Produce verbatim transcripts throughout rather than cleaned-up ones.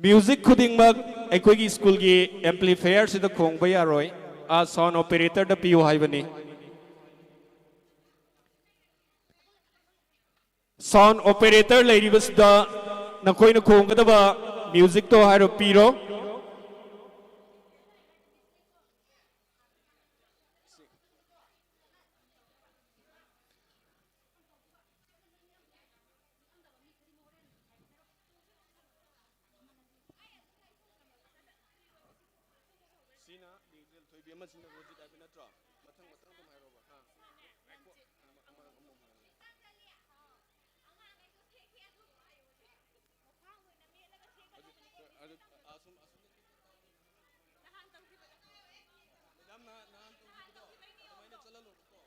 Music ꯈꯨꯗꯤꯡꯃꯛ ꯑꯩꯈꯣꯏꯒꯤ ꯁ꯭ꯀꯨꯜꯒꯤ ꯑꯦꯝꯄ꯭ꯂꯤꯐꯥꯌꯔꯁꯤꯗ ꯈꯣꯡꯕ ꯌꯥꯔꯣꯏ꯫ ꯑꯥ, ꯁꯥꯎꯟ ꯑꯣꯄꯦꯔꯦꯇꯔꯗ ꯄꯤꯌꯨ ꯍꯥꯏꯕꯅꯤ꯫ ꯁꯥꯎꯟ ꯑꯣꯄꯦꯔꯦꯇꯔ ꯂꯩꯔꯤꯕꯁꯤꯗ ꯅꯈꯣꯏꯅ ꯈꯣꯡꯒꯗꯕ ꯃ꯭ꯌꯨꯖꯤꯛꯇꯣ ꯍꯥꯏꯔꯣ, ꯄꯤꯔꯣ꯫ ꯁꯤꯅ ꯗꯤꯖꯤꯇꯦꯜ ꯊꯣꯏꯕꯤ ꯑꯃꯁꯤꯅ ꯔꯣꯖꯤꯠ ꯍꯥꯏꯕ ꯅꯠꯇ꯭ꯔꯣ? ꯃꯊꯪ ꯃꯊꯪ ꯑꯗꯨꯝ ꯍꯥꯏꯔꯣꯕ꯫ ꯑꯥ꯫ ꯉꯥꯏꯈꯣ꯫ ꯑꯃ, ꯑꯃ, ꯑꯃ, ꯑꯃ꯫ ꯍꯧꯖꯤꯛ, ꯑꯗꯨ, ꯑꯁꯨꯝ, ꯑꯁꯨꯝ꯫ ꯃꯦꯗꯥꯝꯅ ꯅꯍꯥꯟ ꯇꯧꯈꯤꯕꯗꯣ ꯑꯗꯨꯃꯥꯏꯅ ꯆꯠꯍꯜꯂꯣꯕꯀꯣ꯫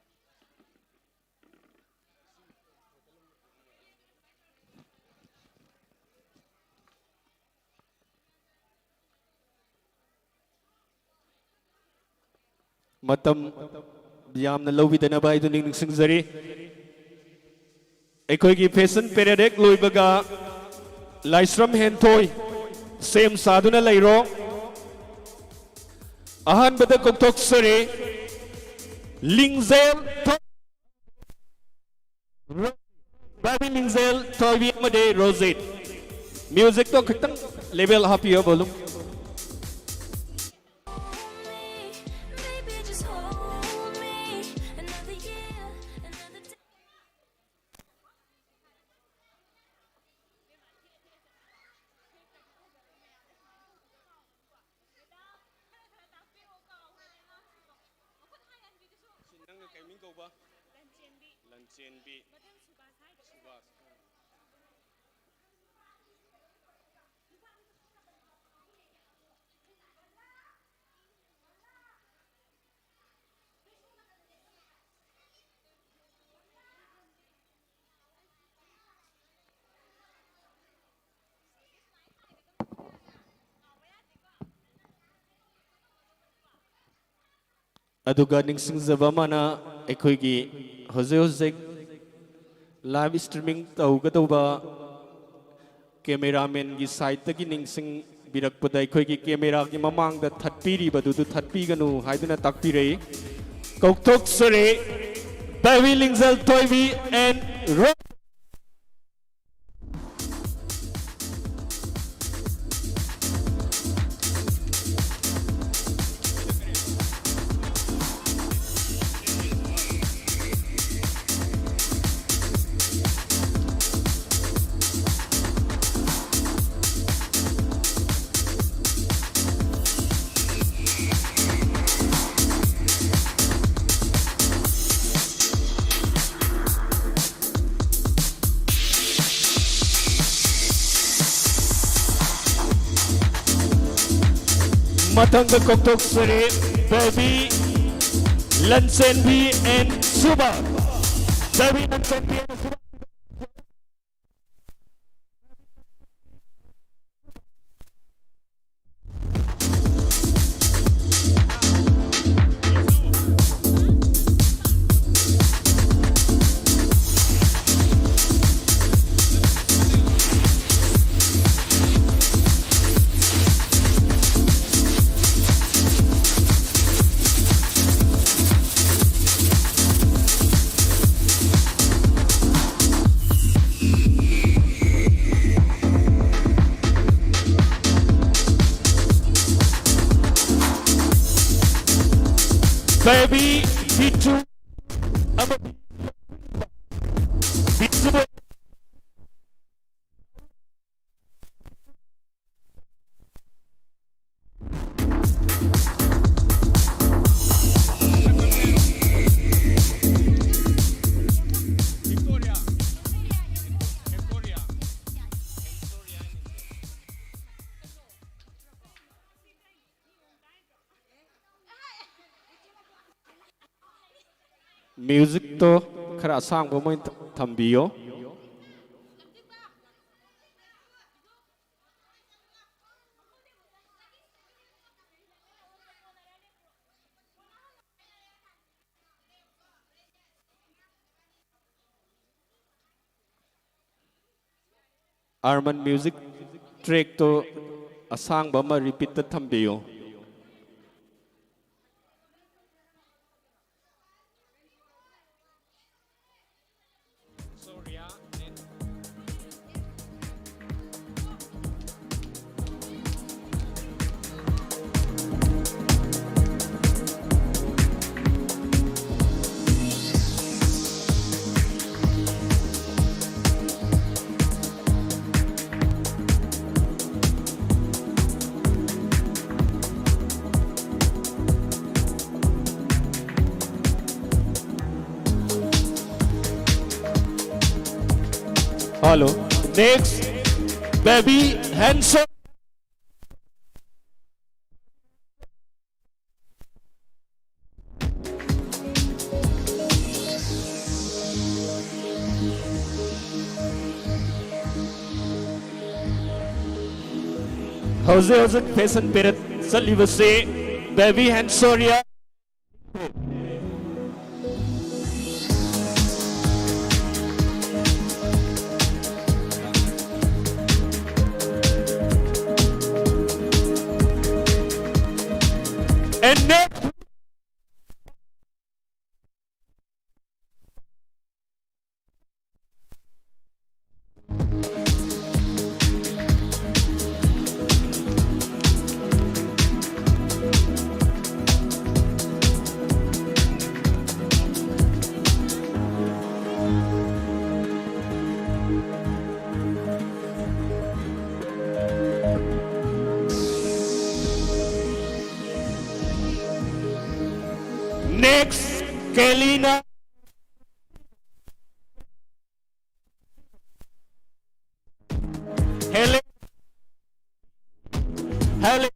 ꯃꯇꯝ ꯌꯥꯝꯅ ꯂꯧꯕꯤꯗꯅꯕ ꯍꯥꯏꯗꯨꯅ ꯅꯤꯡꯁꯤꯡꯖꯔꯤ꯫ ꯑꯩꯈꯣꯏꯒꯤ ꯐꯦꯁꯟ ꯄꯦꯔꯦꯗ ꯍꯦꯛ ꯂꯣꯏꯕꯒ ꯂꯥꯏꯁ꯭ꯔꯝ ꯍꯦꯟꯊꯣꯏ ꯁꯦꯝ ꯁꯥꯗꯨꯅ ꯂꯩꯔꯣ꯫ ꯑꯍꯥꯟꯕꯗ ꯀꯧꯊꯣꯛꯆꯔꯤ, ꯂꯤꯡꯖꯦꯜ ꯊꯣ-, ꯕꯥꯕꯤ ꯂꯤꯡꯖꯦꯜ ꯊꯣꯏꯕꯤ ꯑꯃꯗꯤ ꯔꯣꯖꯤꯠ꯫ ꯃ꯭ꯌꯨꯖꯤꯛꯇꯣ ꯈꯤꯇꯪ ꯂꯦꯚꯦꯜ ꯍꯥꯞꯄꯤꯌꯣ, ꯚꯣꯂꯨꯝ꯫ ꯁꯤ ꯅꯪꯅ ꯀꯩ ꯃꯤꯡ ꯀꯧꯕ? ꯂꯟꯆꯦꯟꯕꯤ꯫ ꯂꯟꯆꯦꯟꯕꯤ꯫ ꯃꯊꯪ ꯁꯨꯕꯥꯁ ꯍꯥꯏꯗꯣ꯫ ꯁꯨꯕꯥꯁ꯫ ꯑꯗꯨꯒ ꯅꯤꯡꯁꯤꯡꯖꯕ ꯑꯃꯅ, ꯑꯩꯈꯣꯏꯒꯤ ꯍꯧꯖꯤꯛ ꯍꯧꯖꯤꯛ ꯂꯥꯏꯚ ꯁ꯭ꯇ꯭ꯔꯤꯃꯤꯡ ꯇꯧꯒꯗꯧꯕ ꯀꯦꯃꯦꯔꯥꯃꯦꯟꯒꯤ ꯁꯥꯏꯠꯇꯒꯤ ꯅꯤꯡꯁꯤꯡꯕꯤꯔꯛꯄꯗ ꯑꯩꯈꯣꯏꯒꯤ ꯀꯦꯃꯦꯔꯥꯒꯤ ꯃꯃꯥꯡꯗ ꯊꯠꯄꯤꯔꯤꯕꯗꯨꯗꯨ ꯊꯠꯄꯤꯒꯅꯨ ꯍꯥꯏꯗꯨꯅ ꯇꯥꯛꯄꯤꯔꯛꯏ꯫ ꯀꯧꯊꯣꯛꯆꯔꯤ ꯕꯦꯕꯤ ꯂꯤꯡꯖꯦꯜ ꯊꯣꯏꯕꯤ and ꯔꯣ- ꯃꯊꯪꯗ ꯀꯧꯊꯣꯛꯆꯔꯤ baby Lanchenbi and Suba. Baby Lanchenbi and Suba. Baby Bitu ꯑꯃꯗꯤ ꯕꯤꯇꯨ꯫ ꯃ꯭ꯌꯨꯖꯤꯛꯇꯣ ꯈꯔ ꯑꯁꯥꯡꯕ ꯑꯃ ꯑꯣꯏꯅ ꯊꯝꯕꯤꯌꯣ꯫ ꯑꯥꯔꯃꯟ ꯃ꯭ꯌꯨꯖꯤꯛ ꯇ꯭ꯔꯦꯛꯇꯣ ꯑꯁꯥꯡꯕ ꯑꯃ ꯔꯤꯄꯤꯠꯇ ꯊꯝꯕꯤꯌꯨ꯫ Hello. Next, Baby Hanson. ꯍꯧꯖꯤꯛ ꯍꯧꯖꯤꯛ ꯐꯦꯁꯟ ꯄꯦꯔꯦꯠ ꯆꯠꯂꯤꯕꯁꯤ baby Hensoriya. And next, next, Kelina. Helen. Helen.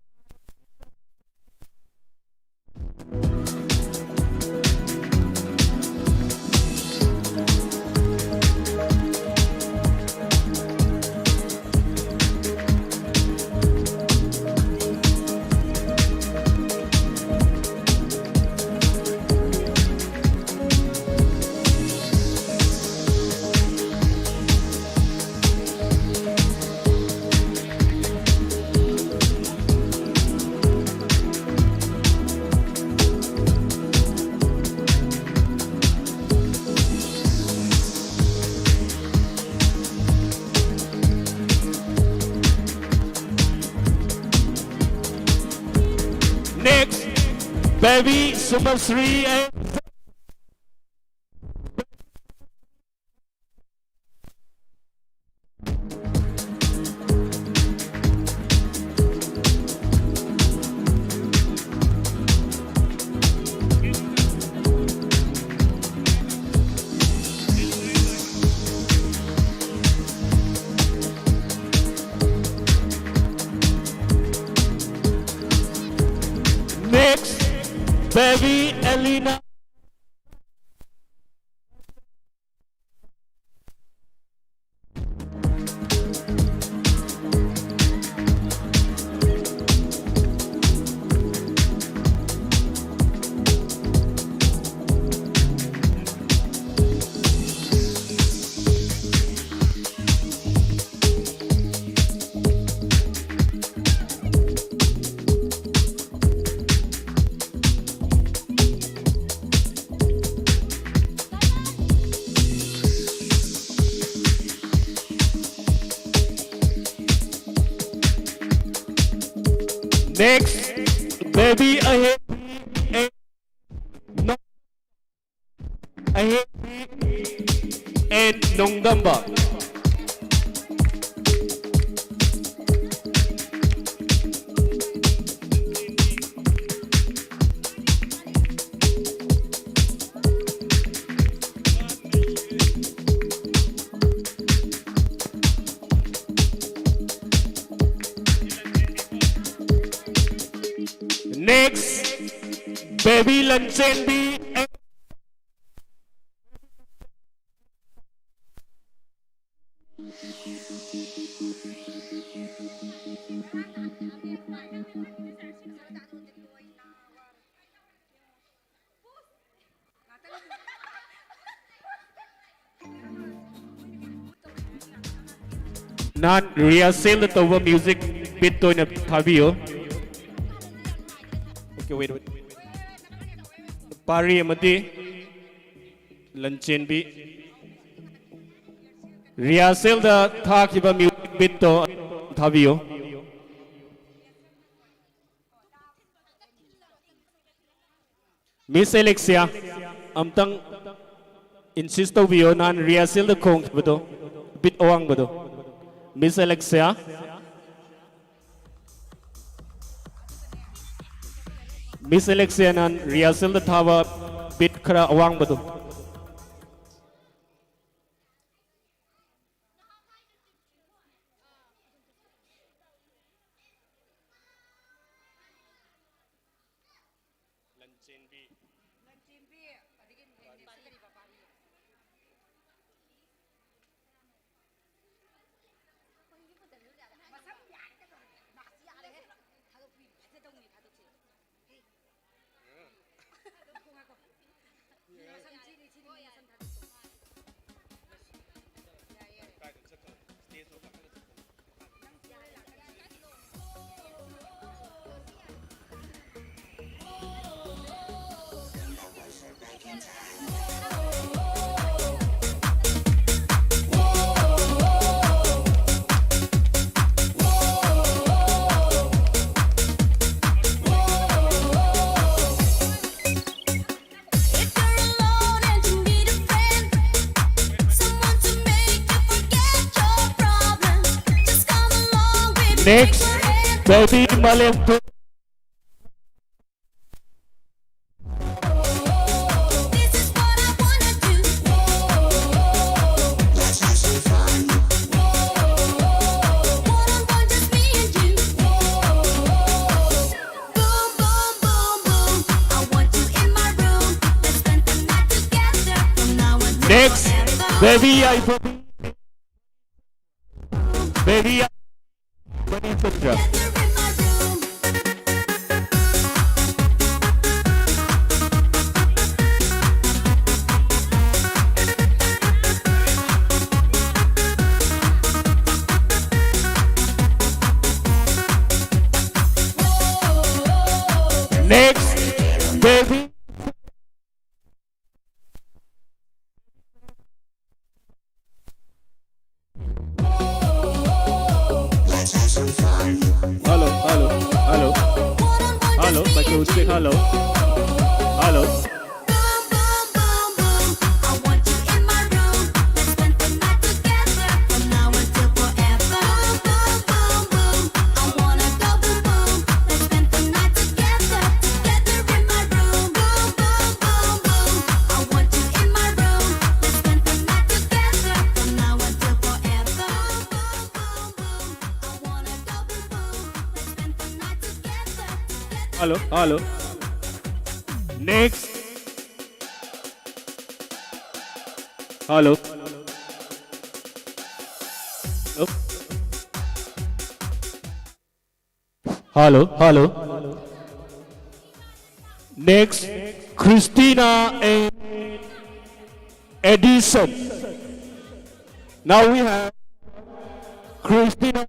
Baby Sumasri and next, Baby Elena. Next, Baby Ahepi and no, Ahepi and Nongdamba. Next, Baby Lanchenbi. ꯅꯍꯥꯟ rehearsal ꯇꯧꯕ music beat ꯑꯣꯏꯅ ꯊꯥꯕꯤꯌꯨ꯫ Okay, wait, wait. ꯄꯥꯔꯤ ꯑꯃꯗꯤ ꯂꯟꯆꯦꯟꯕꯤ꯫ Rehearsal ꯗ ꯊꯥꯈꯤꯕ music beat ꯇꯣ ꯊꯥꯕꯤꯌꯨ꯫ Miss Alexia, ꯑꯝꯇꯪ insist ꯇꯧꯕꯤꯌꯣ, ꯅꯍꯥꯟ rehearsalꯗ ꯈꯣꯡꯈꯤꯕꯗꯣ, beat ꯑꯋꯥꯡꯕꯗꯣ꯫ Miss Alexia, Miss Alexia ꯅꯍꯥꯟ rehearsalꯗ ꯊꯥꯕ beat ꯈꯔ ꯑꯋꯥꯡꯕꯗꯣ꯫ ꯂꯟꯆꯦꯟꯕꯤ꯫ ꯂꯟꯆꯦꯟꯕꯤ, ꯑꯗꯒꯤ ꯅꯦꯛꯁ ꯀꯔꯤꯕ ꯄꯥꯔꯤ? ꯃꯁꯝ ꯌꯥꯔꯦ ꯀꯩꯗꯧꯔꯒꯦ? ꯃꯥꯁꯤ ꯌꯥꯔꯦꯍꯦ꯫ ꯊꯥꯗꯣꯛꯄꯤ, ꯐꯖꯗꯧꯅꯤ ꯊꯥꯗꯣꯛꯁꯦ꯫ ꯍꯦ꯫ ꯉꯥꯏꯈꯣ, ꯉꯥꯏꯈꯣ꯫ ꯃꯁꯝ ꯊꯤꯅꯤ, ꯊꯤꯅꯤ, ꯃꯁꯝ ꯊꯥꯗꯣꯛꯁꯦ꯫ ꯌꯥꯔꯦ, ꯌꯥꯔꯦ꯫ ꯀꯥꯏꯗ ꯆꯠꯇꯣꯏꯅꯣ? Stage ꯃꯊꯛꯇ ꯆꯠꯇꯣꯏꯅꯣ? If you're alone and you need a friend, someone to make you forget your problems, just come along, baby, take Next, my hand. Baby Malem. This is what I wanna do. Let's have some fun. One on one, just me and you. Boom, boom, boom, boom. I want you in my room. Let's spend the night together from now until Next, forever. Baby, I Baby, I Together in my room. Next, baby. Hello, hello, hello. Hello, mic check, hello. Hello. Boom, boom, boom, boom. I want you in my room. Let's spend the night together from now until forever. Boom, boom, boom, boom. I wanna go boom, boom. Let's spend the night together, together in my room. Boom, boom, boom, boom. I want you in my room. Let's spend the night together from now until forever. Boom, boom, boom, boom. I wanna go boom, boom. Let's spend the night together, together. Hello, hello. Next. Hello. Hello. Hello, hello. Next, Christina and Edison. Now we have Christina.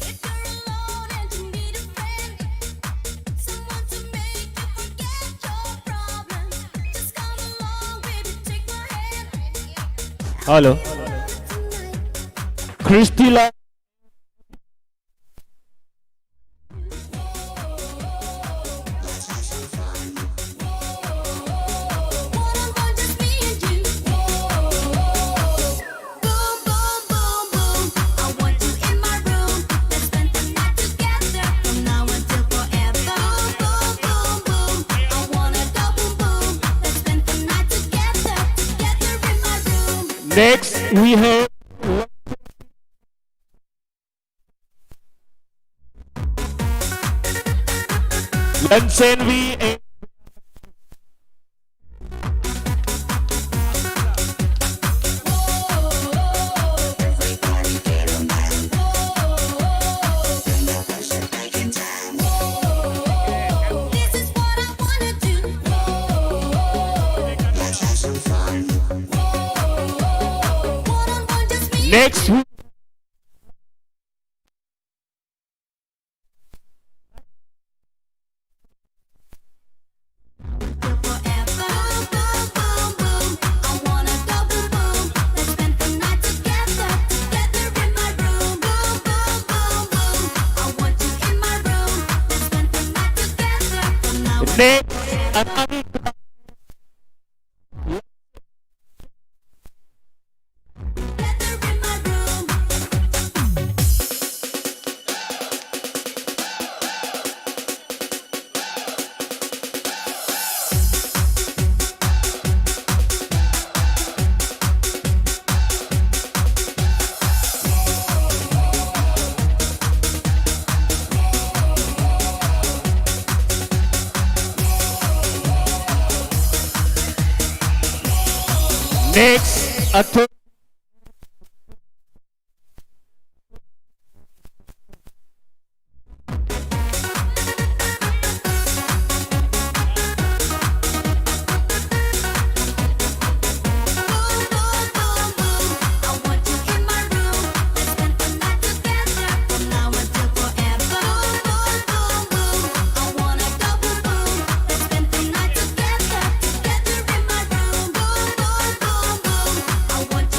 If you're alone and you need a friend, someone to make you forget your problems, just come along, baby, take my hand. Hello. Christy La- Boom, boom, boom, boom. I want you in my room. Let's spend the night together from now until forever. Boom, boom, boom, boom. I wanna go boom, boom. Let's spend the night together, together in my room. Next, we have Lansenvi and Next. Next. Next, a third.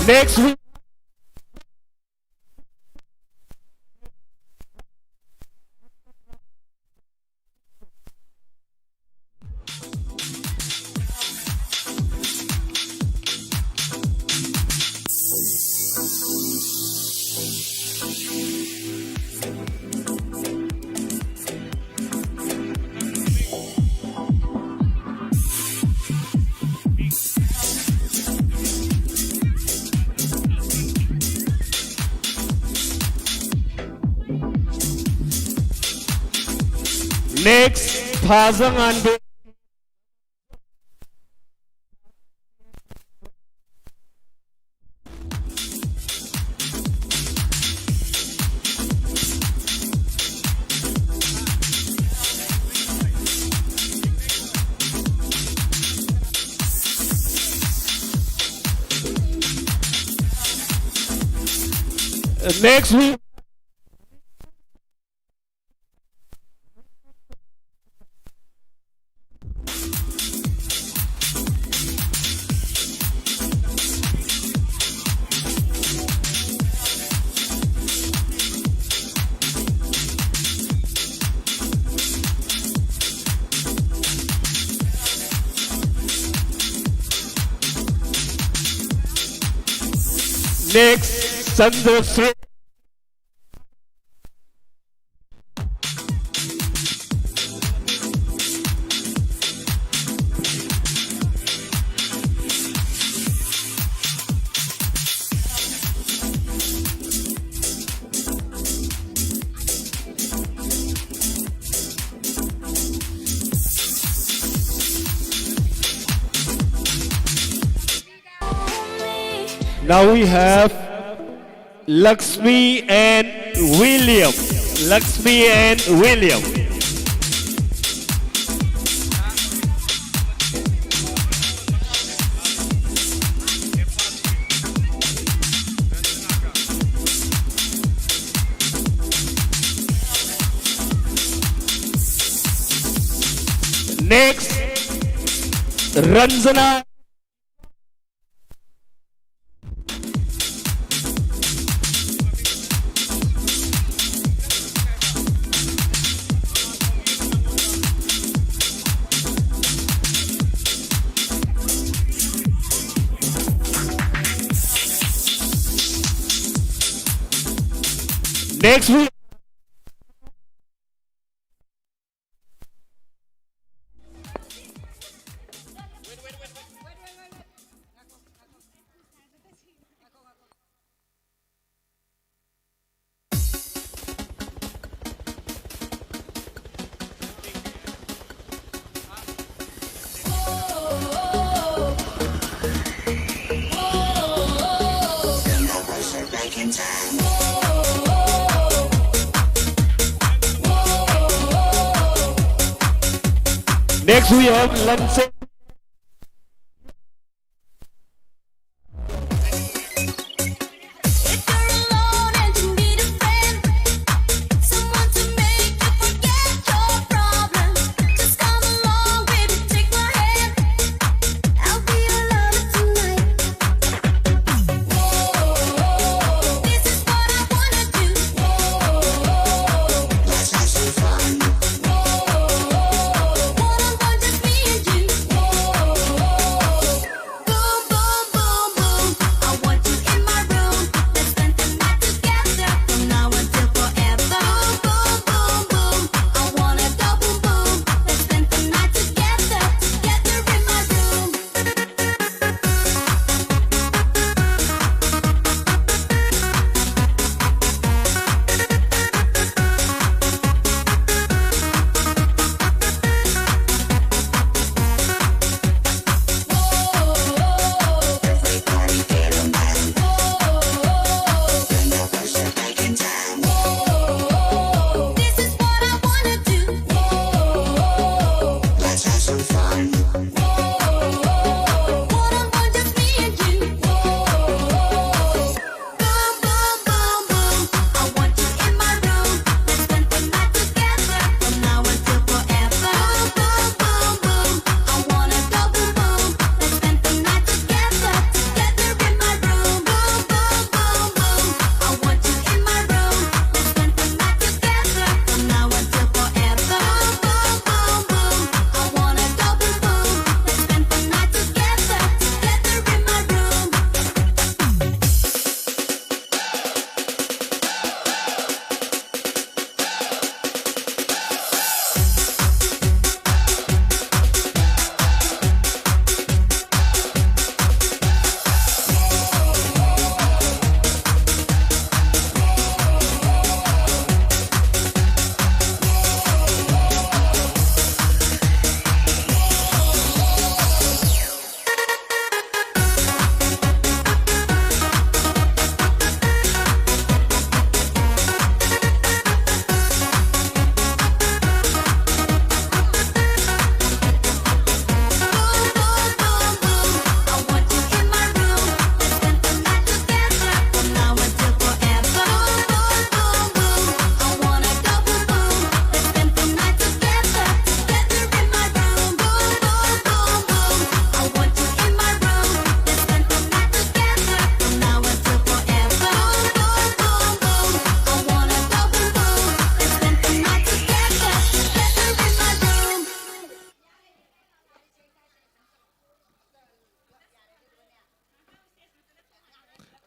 Next week. Next, Thazanganbe. Next we Next, Chandra Sri. Now we have Lakshmi and William. Lakshmi and William. Next, Ranjana. Next we Next we have Lanse.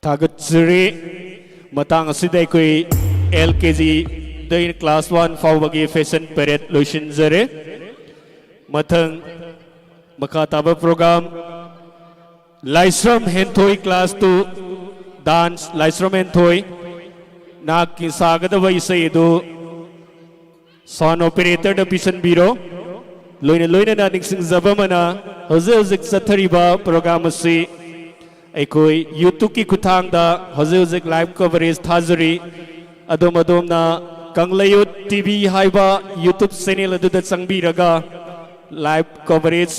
ꯊꯥꯒꯠꯆꯔꯤ꯫ ꯃꯇꯥꯡ ꯑꯁꯤꯗ ꯑꯩꯈꯣꯏ L ꯀꯦ ꯖꯤꯗꯩꯅ class one ꯐꯥꯎꯕꯒꯤ fashion parade ꯂꯣꯏꯁꯤꯟꯖꯔꯦ꯫ ꯃꯊꯪ ꯃꯈꯥ ꯇꯥꯕ programme, ꯂꯥꯏꯁ꯭ꯔꯝ Henthoi class two dance. ꯂꯥꯏꯁ꯭ꯔꯝ ꯍꯦꯟꯊꯣꯏ, ꯅꯍꯥꯛꯀꯤ ꯁꯥꯒꯗꯕ ꯏꯁꯩ ꯑꯗꯨ ꯁꯥꯎꯟ ꯑꯣꯄꯦꯔꯦꯇꯔꯗ ꯄꯤꯁꯤꯟꯕꯤꯔꯣ꯫ ꯂꯣꯏꯅ ꯂꯣꯏꯅꯅ ꯅꯤꯡꯁꯤꯡꯖꯕ ꯑꯃꯅ, ꯍꯧꯖꯤꯛ ꯍꯧꯖꯤꯛ ꯆꯠꯊꯔꯤꯕ ꯄ꯭ꯔꯣꯒ꯭ꯔꯥꯝ ꯑꯁꯤ ꯑꯩꯈꯣꯏ ꯌꯨꯇ꯭ꯌꯨꯕꯀꯤ ꯈꯨꯠꯊꯥꯡꯗ ꯍꯧꯖꯤꯛ ꯍꯧꯖꯤꯛ ꯂꯥꯏꯚ ꯀꯣꯚꯔꯦꯖ ꯊꯥꯖꯔꯤ꯫ ꯑꯗꯣꯝ ꯑꯗꯣꯝꯅ ꯀꯪꯂꯩꯌꯨꯠ ꯇꯤ ꯚꯤ ꯍꯥꯏꯕ ꯌꯨꯇ꯭ꯌꯨꯕ ꯆꯦꯅꯦꯜ ꯑꯗꯨꯗ ꯆꯪꯕꯤꯔꯒ ꯂꯥꯏꯚ ꯀꯣꯚꯔꯦꯖ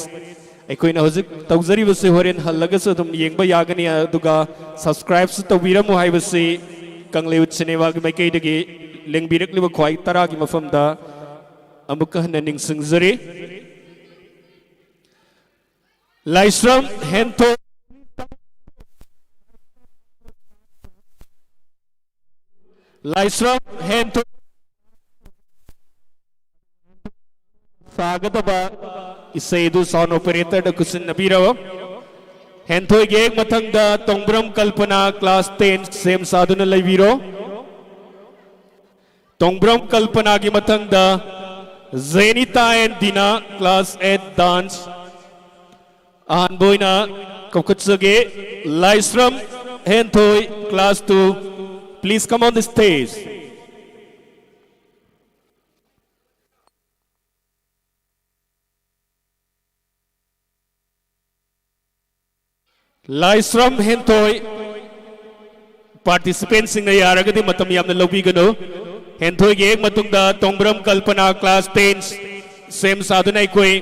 ꯑꯩꯈꯣꯏꯅ ꯍꯧꯖꯤꯛ ꯇꯧꯖꯔꯤꯕꯁꯤ ꯍꯣꯔꯦꯟ ꯍꯜꯂꯒꯁꯨ ꯑꯗꯨꯝ ꯌꯦꯡꯕ ꯌꯥꯒꯅꯤ, ꯑꯗꯨꯒ ꯁꯕꯁꯀ꯭ꯔꯥꯏꯕꯁꯨ ꯇꯧꯕꯤꯔꯝꯃꯨ ꯍꯥꯏꯕꯁꯤ ꯀꯪꯂꯩꯌꯨꯠ ꯁꯤꯅꯦꯃꯥꯒꯤ ꯃꯥꯏꯀꯩꯗꯒꯤ ꯂꯦꯡꯕꯤꯔꯛꯂꯤꯕ ꯈ꯭ꯋꯥꯏ ꯇꯔꯥꯒꯤ ꯃꯐꯝꯗ ꯑꯃꯨꯛꯀ ꯍꯟꯅ ꯅꯤꯡꯁꯤꯡꯖꯔꯤ꯫ ꯂꯥꯏꯁ꯭ꯔꯝ ꯍꯦꯟꯊꯣꯏ, ꯂꯥꯏꯁ꯭ꯔꯝ ꯍꯦꯟꯊꯣꯏ ꯁꯥꯒꯗꯕ ꯏꯁꯩ ꯑꯗꯨ ꯁꯥꯎꯟ ꯑꯣꯄꯦꯔꯦꯇꯔꯗ ꯈꯨꯠꯁꯤꯟꯅꯕꯤꯔꯣ꯫ ꯍꯦꯟꯊꯣꯏꯒꯤ ꯍꯦꯛ ꯃꯊꯪꯗ ꯇꯣꯡꯕ꯭ꯔꯝ ꯀꯜꯄꯅꯥ, ꯀ꯭ꯂꯥꯁ ꯇꯦꯟ, ꯁꯦꯝ ꯁꯥꯗꯨꯅ ꯂꯩꯕꯤꯔꯣ꯫ ꯇꯣꯡꯕ꯭ꯔꯝ ꯀꯜꯄꯅꯥꯒꯤ ꯃꯊꯪꯗ Jenita and Dina, class eight, dance. ꯑꯍꯥꯟꯕ ꯑꯣꯏꯅ ꯀꯧꯈꯠꯆꯒꯦ, Laishram Henthoi, class two, please come on the stage. Laishram Henthoi, ꯄꯥꯔꯇꯤꯁꯤꯄꯦꯟꯁꯤꯡꯅ ꯌꯥꯔꯒꯗꯤ ꯃꯇꯝ ꯌꯥꯝꯅ ꯂꯧꯕꯤꯒꯅꯨ꯫ ꯍꯦꯟꯊꯣꯏꯒꯤ ꯍꯦꯛ ꯃꯇꯨꯡꯗ ꯇꯣꯡꯕ꯭ꯔꯝ ꯀꯜꯄꯅꯥ, ꯀ꯭ꯂꯥꯁ ꯇꯦꯟ, ꯁꯦꯝ ꯁꯥꯗꯨꯅ ꯑꯩꯈꯣꯏ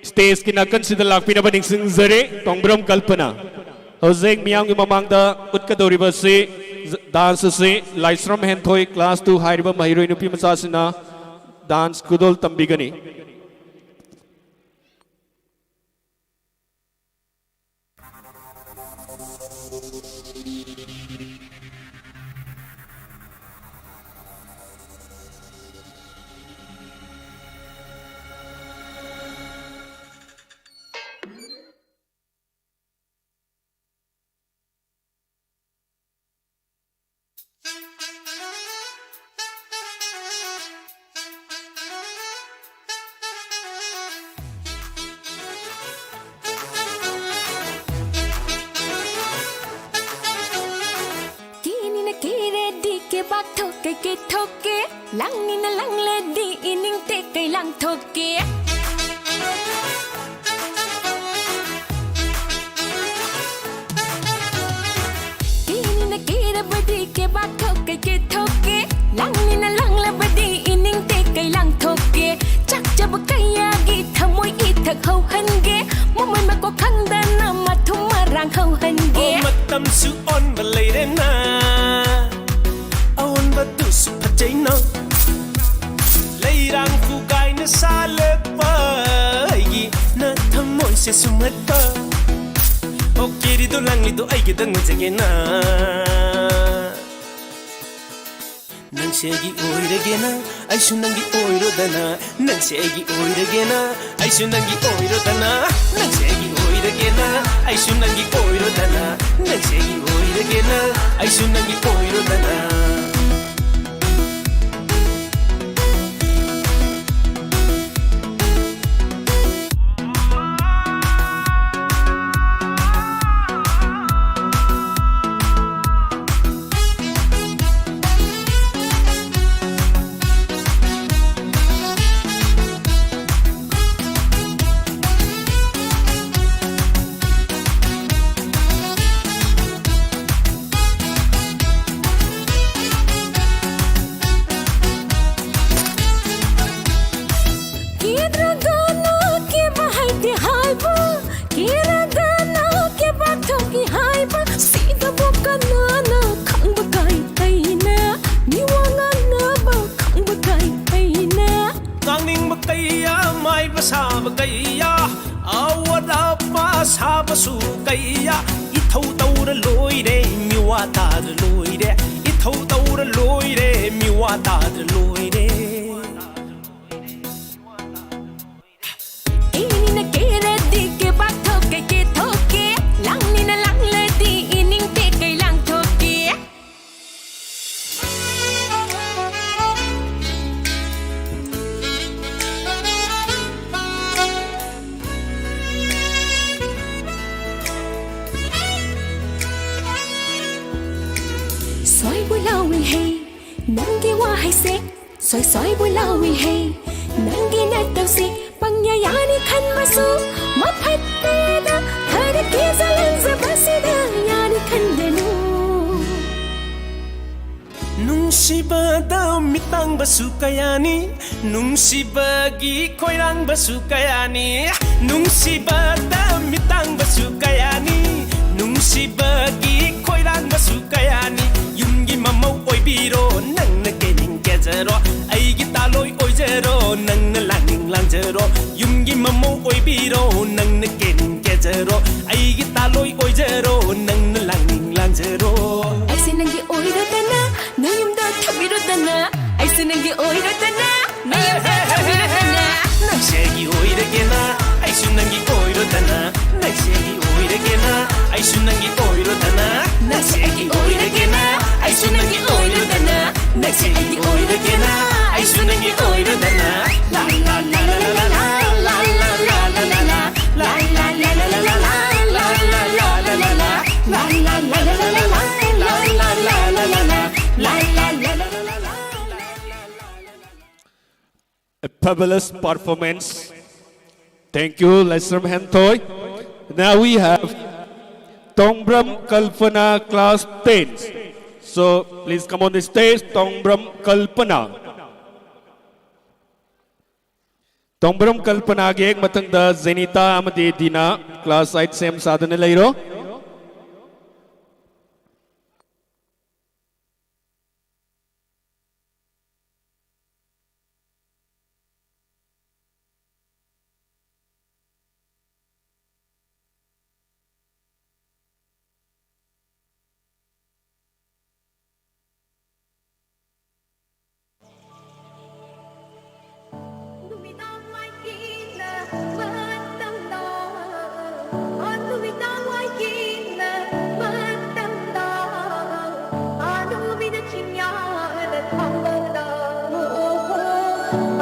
ꯁ꯭ꯇꯦꯖꯀꯤ ꯅꯥꯀꯟꯁꯤꯗ ꯂꯥꯛꯄꯤꯅꯕ ꯅꯤꯡꯁꯤꯡꯖꯔꯤ꯫ ꯇꯣꯡꯕ꯭ꯔꯝ ꯀꯜꯄꯅꯥ ꯍꯧꯖꯤꯛ ꯃꯤꯌꯥꯝꯒꯤ ꯃꯃꯥꯡꯗ ꯎꯠꯀꯗꯧꯔꯤꯕ ꯑꯁꯤ, ꯗꯥꯟꯁ ꯑꯁꯤ ꯂꯥꯏꯁ꯭ꯔꯝ ꯍꯦꯟꯊꯣꯏ, ꯀ꯭ꯂꯥꯁ ꯇꯨ ꯍꯥꯏꯔꯤꯕ ꯃꯍꯩꯔꯣꯏ ꯅꯨꯄꯤ ꯃꯆꯥꯁꯤꯅ ꯗꯥꯟꯁ ꯈꯨꯗꯣꯜ ꯇꯝꯕꯤꯒꯅꯤ꯫ ꯀꯩꯊꯣꯛꯀꯦ, ꯂꯥꯡꯅꯤꯅ ꯂꯥꯡꯂꯗꯤ ꯏꯅꯤꯡ ꯇꯦꯛꯀꯩ ꯂꯥꯡꯊꯣꯛꯀꯦ꯫ ꯀꯦꯅꯤꯅ ꯀꯦꯔꯕꯗꯤ ꯀꯦꯕꯥꯛ ꯊꯣꯛꯀꯩ ꯀꯦꯊꯣꯛꯀꯦ, ꯂꯥꯡꯅꯤꯅ ꯂꯥꯡꯂꯕꯗꯤ ꯏꯅꯤꯡ ꯇꯦꯛꯀꯩ ꯂꯥꯡꯊꯣꯛꯀꯦ꯫ ꯆꯥꯛꯆꯕ ꯀꯌꯥꯒꯤ ꯊꯃꯣꯏ ꯏꯊꯛ ꯍꯧꯍꯟꯒꯦ, ꯃꯃꯣꯏ ꯃꯀꯣꯛ ꯈꯪꯗꯅ ꯃꯊꯨꯝ ꯃꯔꯥꯡ ꯍꯧꯍꯟꯒꯦ꯫ ꯑꯣ, ꯃꯇꯝꯁꯨ ꯑꯣꯟꯕ ꯂꯩꯔꯦꯅ, ꯑꯑꯣꯟꯕꯗꯨꯁꯨ ꯐꯖꯩꯅ꯫ ꯂꯩꯔꯥꯡ ꯈꯨꯒꯥꯏꯅ ꯁꯥꯠꯂꯛꯄ ꯑꯩꯒꯤ ꯅ ꯊꯃꯣꯏꯁꯦ ꯁꯨꯝꯍꯠꯄ꯫ ꯑꯣ, ꯀꯦꯔꯤꯗꯣ ꯂꯥꯡꯂꯤꯗꯣ ꯑꯩꯒꯤꯗꯪ ꯑꯣꯏꯖꯒꯦꯅ꯫ ꯅꯪꯁꯦ ꯑꯩꯒꯤ ꯑꯣꯏꯔꯒꯦꯅ, ꯑꯩꯁꯨ ꯅꯪꯒꯤ ꯑꯣꯏꯔꯣꯗꯅ꯫ ꯅꯪꯁꯦ ꯑꯩꯒꯤ ꯑꯣꯏꯔꯒꯦꯅ, ꯑꯩꯁꯨ ꯅꯪꯒꯤ ꯑꯣꯏꯔꯣꯗꯅ꯫ ꯅꯪꯁꯦ ꯑꯩꯒꯤ ꯑꯣꯏꯔꯒꯦꯅ, ꯑꯩꯁꯨ ꯅꯪꯒꯤ ꯑꯣꯏꯔꯣꯗꯅ꯫ ꯅꯪꯁꯦ ꯑꯩꯒꯤ ꯑꯣꯏꯔꯒꯦꯅ, ꯑꯩꯁꯨ ꯅꯪꯒꯤ ꯑꯣꯏꯔꯣꯗꯅ꯫ ꯀꯦꯗ꯭ꯔꯒꯅ ꯀꯦꯕ ꯍꯩꯇꯦ ꯍꯥꯏꯕ, ꯀꯦꯔꯒꯅ ꯀꯦꯕꯥꯛ ꯊꯣꯛꯏ ꯍꯥꯏꯕ, ꯁꯤꯗꯕꯨ ꯀꯅꯥꯅ ꯈꯪꯕ ꯀꯩ ꯀꯩꯅꯦ? ꯃꯤꯋꯥ ꯉꯥꯡꯅꯕ ꯈꯪꯕ ꯀꯩ ꯀꯩꯅꯦ? ꯉꯥꯡꯅꯤꯡꯕ ꯀꯩꯌꯥ, ꯃꯥꯏꯕ ꯁꯥꯕ ꯀꯩꯌꯥ, ꯑꯋꯥꯠ ꯑꯄꯥ ꯁꯥꯕꯁꯨ ꯀꯩꯌꯥ, ꯏꯊꯧ ꯇꯧꯔ ꯂꯣꯏꯔꯦ, ꯃꯤꯋꯥ ꯇꯥꯔ ꯂꯣꯏꯔꯦ, ꯏꯊꯧ ꯇꯧꯔ ꯂꯣꯏꯔꯦ, ꯃꯤꯋꯥ ꯇꯥꯔ ꯂꯣꯏꯔꯦ꯫ ꯀꯦꯅꯤꯅ ꯀꯦꯔꯗꯤ ꯀꯦꯕꯥꯛ ꯊꯣꯛꯀꯩ ꯀꯦꯊꯣꯛꯀꯦ, ꯂꯥꯡꯅꯤꯅ ꯂꯥꯡꯂꯗꯤ ꯏꯅꯤꯡ ꯇꯦꯛꯀꯩ ꯂꯥꯡꯊꯣꯛꯀꯦ꯫ ꯁ꯭ꯋꯥꯏꯕꯨ ꯂꯥꯎꯏ ꯍꯩ, ꯅꯪ ꯁꯣꯏ ꯁꯣꯏꯕꯨ ꯂꯥꯎꯏ ꯍꯦ, ꯅꯪꯒꯤ ꯅꯇꯧꯁꯤ ꯄꯪꯌꯥ ꯌꯥꯅꯤ ꯈꯟꯕꯁꯨ ꯃꯐꯠꯇꯦꯗ, ꯈꯔ ꯀꯦꯖ ꯂꯪꯖꯕꯁꯤꯗ ꯌꯥꯅꯤ ꯈꯟꯒꯅꯨ꯫ ꯅꯨꯡꯁꯤꯕꯗ ꯃꯤꯇꯥꯡꯕꯁꯨ ꯀꯌꯥꯅꯤ, ꯅꯨꯡꯁꯤꯕꯒꯤ ꯈꯣꯏꯔꯥꯡꯕꯁꯨ ꯀꯌꯥꯅꯤ, ꯅꯨꯡꯁꯤꯕꯗ ꯃꯤꯇꯥꯡꯕꯁꯨ ꯀꯌꯥꯅꯤ, ꯅꯨꯡꯁꯤꯕꯒꯤ ꯈꯣꯏꯔꯥꯡꯕꯁꯨ ꯀꯌꯥꯅꯤ꯫ ꯌꯨꯝꯒꯤ ꯃꯃꯧ ꯑꯣꯏꯕꯤꯔꯣ, ꯅꯪꯅ ꯀꯦꯅꯤꯡ ꯀꯦꯖꯔꯣ, ꯑꯩꯒꯤ ꯇꯥꯂꯣꯏ ꯑꯣꯏꯖꯔꯣ, ꯅꯪꯅ ꯂꯥꯡꯅꯤꯡ ꯂꯥꯡꯖꯔꯣ꯫ ꯌꯨꯝꯒꯤ ꯃꯃꯧ ꯑꯣꯏꯕꯤꯔꯣ, ꯅꯪꯅ ꯀꯦꯅꯤꯡ ꯀꯦꯖꯔꯣ, ꯑꯩꯒꯤ ꯇꯥꯂꯣꯏ ꯑꯣꯏꯖꯔꯣ, ꯅꯪꯅ ꯂꯥꯡꯅꯤꯡ ꯂꯥꯡꯖꯔꯣ꯫ ꯑꯩꯁꯦ ꯅꯪꯒꯤ ꯑꯣꯏꯔꯗꯅ, ꯅꯌꯨꯝꯗ ꯊꯝꯕꯤꯔꯗꯅ, ꯑꯩꯁꯦ ꯅꯪꯒꯤ ꯑꯣꯏꯔꯗꯅ, ꯅꯌꯨꯝꯗ ꯊꯝꯕꯤꯔꯗꯅ꯫ ꯅꯪꯁꯦ ꯑꯩꯒꯤ ꯑꯣꯏꯔꯒꯦꯅ, ꯑꯩꯁꯨ ꯅꯪꯒꯤ ꯑꯣꯏꯔꯣꯗꯅ꯫ ꯅꯪꯁꯦ ꯑꯩꯒꯤ ꯑꯣꯏꯔꯒꯦꯅ, ꯑꯩꯁꯨ ꯅꯪꯒꯤ ꯑꯣꯏꯔꯣꯗꯅ꯫ ꯅꯪꯁꯦ ꯑꯩꯒꯤ ꯑꯣꯏꯔꯒꯦꯅ, ꯑꯩꯁꯨ ꯅꯪꯒꯤ ꯑꯣꯏꯔꯣꯗꯅ꯫ ꯅꯪꯁꯦ ꯑꯩꯒꯤ ꯑꯣꯏꯔꯒꯦꯅ, ꯑꯩꯁꯨ ꯅꯪꯒꯤ ꯑꯣꯏꯔꯣꯗꯅ꯫ ꯂꯥ ꯂꯥ ꯂꯥ ꯂꯥ ꯂꯥ ꯂꯥ ꯂꯥ ꯂꯥ ꯂꯥ ꯂꯥ ꯂꯥ ꯂꯥ꯫ A fabulous performance. Thank you, Laisram Hentoi. Now we have Tongbram Kalpana, class ten. So please come on the stage, Tongbram Kalpana. ꯇꯣꯡꯕ꯭ꯔꯝ ꯀꯜꯄꯅꯥꯒꯤ ꯍꯦꯛ ꯃꯊꯪꯗ ꯖꯦꯅꯤꯇꯥ ꯑꯃꯗꯤ ꯗꯤꯅꯥ, class eight ꯁꯦꯝ ꯁꯥꯗꯨꯅ ꯂꯩꯔꯣ꯫ ꯅꯨꯃꯤꯗꯥꯡ ꯋꯥꯏꯒꯤꯅ ꯃꯇꯝꯗꯣ, ꯑꯣ, ꯅꯨꯃꯤꯗꯥꯡ ꯋꯥꯏꯒꯤꯅ ꯃꯇꯝꯗꯣ, ꯑꯣ, ꯅꯨꯃꯤꯠꯅ ꯆꯤꯡꯌꯥꯅ ꯊꯣꯡꯕꯗꯣ,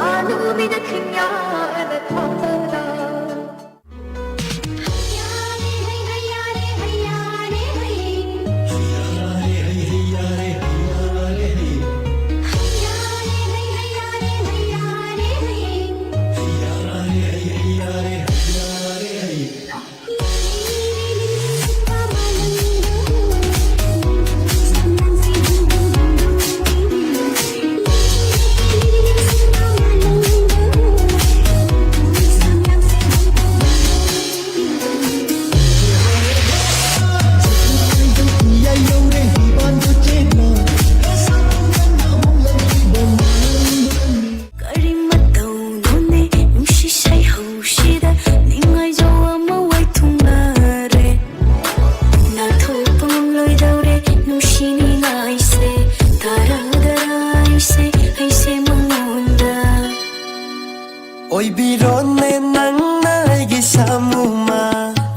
ꯑꯣ, ꯅꯨꯃꯤꯠꯅ ꯆꯤꯡꯌꯥꯅ ꯊꯣꯡꯕꯗꯣ꯫ ꯑꯣꯏꯕꯤꯔꯣꯅꯦ ꯅꯪꯅ ꯑꯩꯒꯤ ꯁꯥꯃꯨꯃ꯫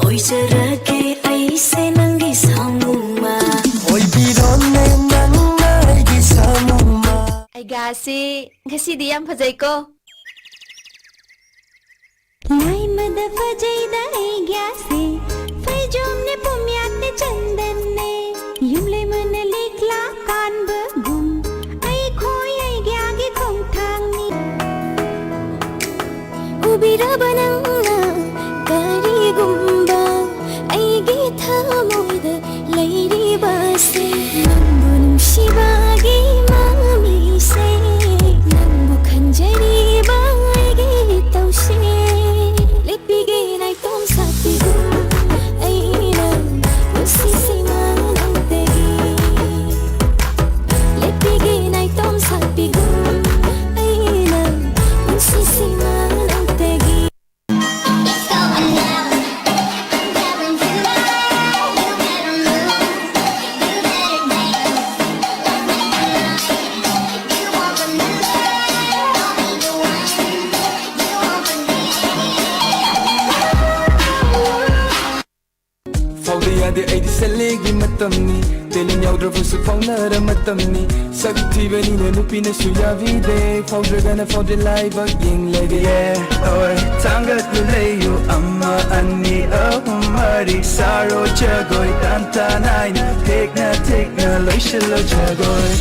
ꯑꯣꯏꯖꯔꯒꯦ ꯑꯩꯁꯦ ꯅꯪꯒꯤ ꯁꯥꯃꯨꯃ꯫ ꯑꯣꯏꯕꯤꯔꯣꯅꯦ ꯅꯪꯅ ꯑꯩꯒꯤ ꯁꯥꯃꯨꯃ꯫ ꯑꯩꯒꯥꯁꯤ ꯉꯁꯤꯗꯤ ꯌꯥꯝ ꯐꯖꯩꯀꯣ꯫ ꯂꯥꯏꯃꯗ ꯐꯖꯩꯗ ꯑꯩꯒ꯭ꯌꯥꯁꯦ, ꯐꯩꯖꯣꯝꯅꯦ ꯄꯨꯝꯌꯥꯠꯅꯦ ꯆꯟꯗꯟꯅꯦ, ꯌꯨꯝꯂꯩꯃꯅ ꯂꯤꯛꯂꯥ ꯀꯥꯟꯕꯒꯨꯝ, ꯑꯩꯈꯣꯏ ꯑꯩꯒ꯭ꯌꯥꯒꯤ ꯈꯣꯡꯊꯥꯡꯅꯤ꯫ ꯎꯕꯤꯔꯕ ꯅꯪꯅ ꯀꯔꯤꯒꯨꯝꯕ ꯑꯩꯒꯤ ꯊꯃꯣꯏꯗ ꯂꯩꯔꯤꯕꯁꯦ? ꯅꯪꯕꯨ ꯅꯨꯡꯁꯤꯕꯒꯤ ꯃꯃꯤꯁꯦ, ꯅꯪꯕꯨ ꯈꯟꯖꯔꯤꯕ ꯑꯩꯒꯤ ꯏꯇꯧꯁꯦ꯫ ꯂꯦꯞꯄꯤꯒꯦ ꯅꯥꯏꯇꯣꯝ ꯁꯥꯠꯄꯤꯒꯨꯝ ꯑꯩꯅ ꯄꯨꯟꯁꯤꯁꯤꯃ ꯅꯪꯇꯒꯤ꯫ ꯂꯦꯞꯄꯤꯒꯦ ꯅꯥꯏꯇꯣꯝ ꯁꯥꯠꯄꯤꯒꯨꯝ ꯑꯩꯅ ꯄꯨꯟꯁꯤꯁꯤꯃ ꯅꯪꯇꯒꯤ꯫ ꯐꯥꯎꯗ ꯌꯥꯗꯦ ꯑꯩꯗꯤ ꯁꯦꯜꯂꯤꯒꯤ ꯃꯇꯝꯅꯤ꯫ ꯇꯦꯂꯦꯟ ꯌꯥꯎꯗ꯭ꯔꯕꯁꯨ ꯐꯥꯎꯅꯔ ꯃꯇꯝꯅꯤ꯫ ꯁꯛ ꯊꯤꯕꯅꯤꯅ ꯅꯨꯄꯤꯅꯁꯨ ꯌꯥꯕꯤꯗꯦ꯫ ꯐꯥꯎꯗ꯭ꯔꯒꯅ ꯐꯥꯎꯗꯦ ꯂꯥꯏꯕꯛ ꯌꯦꯡꯂꯒꯦ꯫ ꯍꯣꯏ, ꯊꯥꯡꯒꯠꯂꯨ ꯂꯩꯌꯨ ꯑꯃ ꯑꯅꯤ ꯑꯍꯨꯝ ꯃꯔꯤ꯫ ꯁꯥꯔꯣ ꯖꯒꯣꯏ ꯇꯥꯟ ꯇꯥ ꯅꯥꯏꯅ ꯊꯦꯛꯅ ꯊꯦꯛꯅ ꯂꯣꯏꯁꯤꯜꯂꯣ ꯖꯒꯣꯏ꯫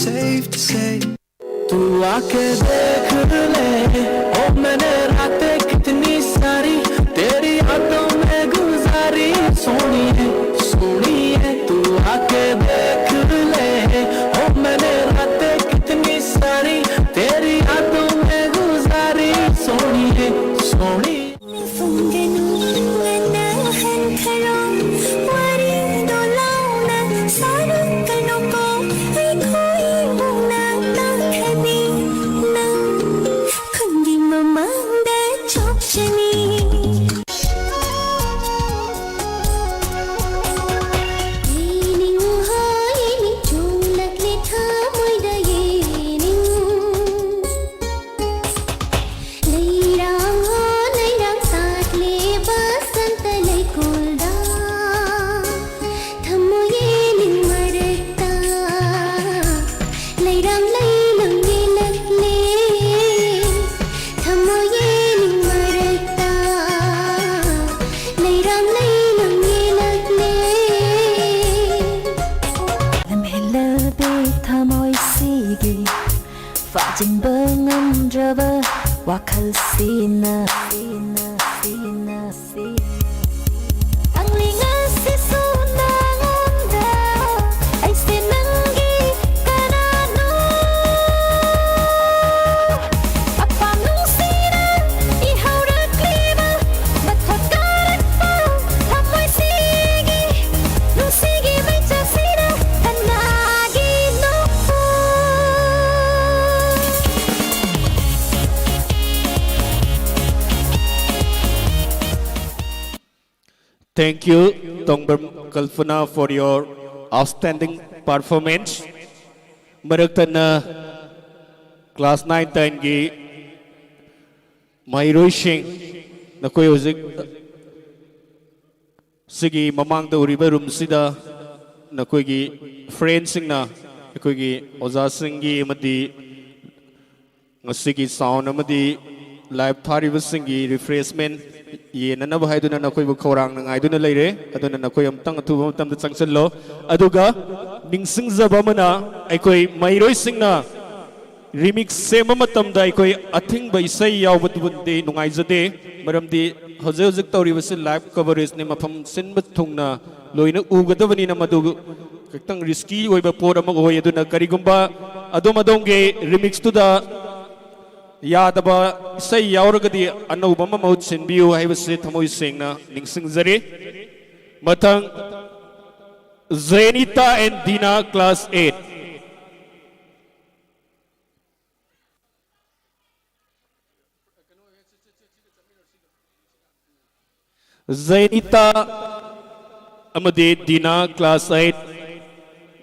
Safe to say. तू आके देख ले, ओ मैंने रातें कितनी सारी तेरी यादों में गुजारी। सोनिए, सोनिए, तू आके देख ले, ओ मैंने रातें कितनी सारी तेरी यादों ꯔꯕ ꯋꯥꯈꯜꯁꯤꯅ ꯐꯪꯂꯤ ꯉꯁꯤꯁꯨ ꯅꯉꯣꯟꯗ ꯑꯩꯁꯦ ꯅꯪꯒꯤ ꯀꯅꯥꯅꯣ? ꯑꯄꯥꯝ ꯅꯨꯡꯁꯤꯅ ꯏꯍꯧꯔꯛꯂꯤꯕ ꯃꯊꯛ ꯀꯥꯔꯛꯄ ꯊꯃꯣꯏꯁꯤꯒꯤ ꯅꯨꯡꯁꯤꯒꯤ ꯃꯩꯆꯥꯛꯁꯤꯅ ꯀꯅꯥꯒꯤꯅꯣ? Thank you, Tongbam Kalpana, for your outstanding performance. ꯃꯔꯛ ꯊꯠꯅ class nine ten ꯒꯤ ꯃꯍꯩꯔꯣꯏꯁꯤꯡ, ꯅꯈꯣꯏ ꯍꯧꯖꯤꯛ ꯁꯤꯒꯤ ꯃꯃꯥꯡꯗ ꯎꯔꯤꯕ room ꯁꯤꯗ ꯅꯈꯣꯏꯒꯤ friend ꯁꯤꯡꯅ, ꯑꯩꯈꯣꯏꯒꯤ ꯑꯣꯖꯥꯁꯤꯡꯒꯤ ꯑꯃꯗꯤ ꯉꯁꯤꯒꯤ sound ꯑꯃꯗꯤ live ꯊꯥꯔꯤꯕꯁꯤꯡꯒꯤ refreshment ꯌꯦꯟꯅꯅꯕ ꯍꯥꯏꯗꯨꯅ ꯅꯈꯣꯏꯕꯨ ꯈꯧꯔꯥꯡꯅ ꯉꯥꯏꯗꯨꯅ ꯂꯩꯔꯦ꯫ ꯑꯗꯨꯅ ꯅꯈꯣꯏ ꯑꯃꯨꯛꯇꯪ ꯑꯊꯨꯕ ꯃꯇꯝꯗ ꯆꯪꯁꯤꯜꯂꯣ꯫ ꯑꯗꯨꯒ ꯅꯤꯡꯁꯤꯡꯖꯕ ꯑꯃꯅ, ꯑꯩꯈꯣꯏ ꯃꯍꯩꯔꯣꯏꯁꯤꯡꯅ remix ꯁꯦꯝꯕ ꯃꯇꯝꯗ ꯑꯩꯈꯣꯏ ꯑꯊꯤꯡꯕ ꯏꯁꯩ ꯌꯥꯎꯕꯗꯨꯕꯨꯗꯤ ꯅꯨꯡꯉꯥꯏꯖꯗꯦ, ꯃꯔꯝꯗꯤ ꯍꯧꯖꯤꯛ ꯍꯧꯖꯤꯛ ꯇꯧꯔꯤꯕꯁꯤ live coverage ꯅꯤ, ꯃꯐꯝ ꯁꯤꯟꯕ ꯊꯨꯡꯅ ꯂꯣꯏꯅ ꯎꯒꯗꯕꯅꯤꯅ ꯃꯗꯨ ꯈꯤꯇꯪ risky ꯑꯣꯏꯕ ꯄꯣꯠ ꯑꯃ ꯑꯣꯏ꯫ ꯑꯗꯨꯅ ꯀꯔꯤꯒꯨꯝꯕ ꯑꯗꯣꯝ ꯑꯗꯣꯝꯒꯤ remix ꯇꯨꯗ ꯌꯥꯗꯕ ꯏꯁꯩ ꯌꯥꯎꯔꯒꯗꯤ ꯑꯅꯧꯕ ꯑꯃ ꯃꯍꯨꯠ ꯁꯤꯟꯕꯤꯌꯨ ꯍꯥꯏꯕꯁꯤ ꯊꯃꯣꯏ ꯁꯦꯡꯅ ꯅꯤꯡꯁꯤꯡꯖꯔꯤ꯫ ꯃꯊꯪ, Zenita and Dina, class eight. Jenita ꯑꯃꯗꯤ ꯗꯤꯅꯥ, class eight꯫